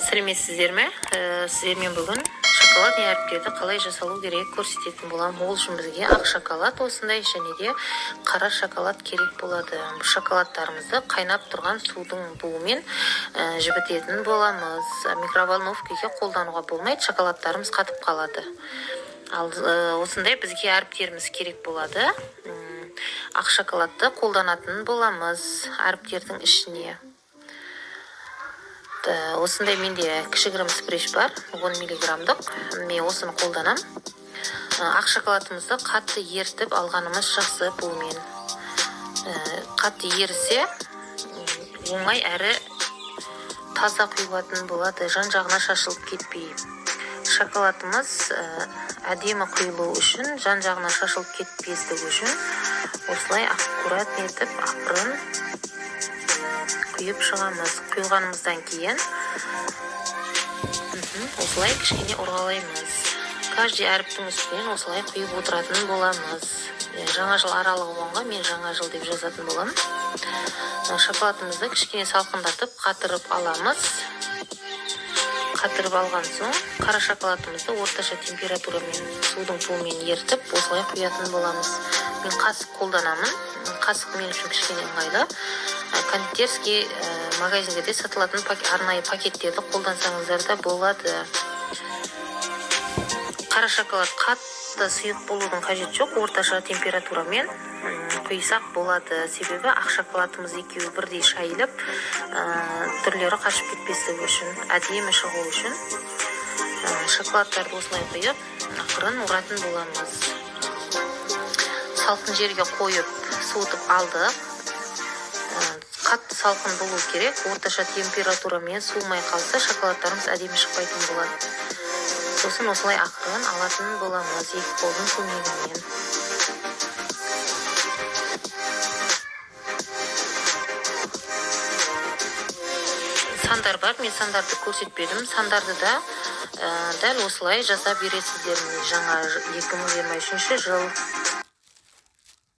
Сәлеметсіздер ме? Сіздермен бүгін шоколадный әріптерді қалай жасалу керек көрсететін боламын. Ол үшін бізге ақ шоколад осындай және де қара шоколад керек болады. Шоколадтарымызды қайнап тұрған судың буымен жібітетін боламыз. Микроволновкаға қолдануға болмайды, шоколадтарымыз қатып қалады. Ал осындай бізге әріптеріміз керек болады. Ақ шоколадты қолданатын боламыз әріптердің ішіне. Осындай менде кішігірім спреш бар, 10 миллиграммдық. Мен осыны қолданам. Ақ шоколадымызды қатты ерітіп алғанымыз жақсы буымен. Қатты ерісе, оңай әрі таза құйылатын болады, жан-жағына шашылып кетпей. Шоколадымыз әдемі құйылу үшін, жан-жағына шашылып кетпестігі үшін осылай аккуратно етіп ақырын құйып шығамыз. Құйғанымыздан кейін осылай кішкене ұрғалаймыз. Каждый әріптің үстінен осылай құйып отыратын боламыз. Жаңа жыл аралығы болғанға мен жаңа жыл деп жазатын боламын. Шоколадымызды кішкене салқындатып қатырып аламыз. Қатырып алған соң қара шоколадымызды орташа температурамен судың буымен ерітіп осылай құятын боламыз. Мен қасық қолданамын. Қасық мен үшін кішкене ыңғайлы. Кондитерский магазиндерде сатылатын арнайы пакеттерді қолдансаңыздар да болады. Қара шоколад қатты сұйық болудың қажеті жоқ, орташа температурамен құйсақ болады. Себебі ақ шоколадымыз екеуі бірдей шайылып, түрлері қашып кетпестігі үшін, әдемі шығу үшін, шоколадтарды осылай құйып, ақырын ұратын боламыз. Салқын жерге қойып суытып алдық. Қатты салқын болу керек, орташа температурамен суымай қалса, шоколадтарымыз әдемі шықпайтын болады. Сосын осылай ақырын алатын боламыз екі қолдың көмегімен. Сандар бар, мен сандарды көрсетпедім. Сандарды да дәл осылай жасап бересіздер. Міне, жаңа 2023 жыл.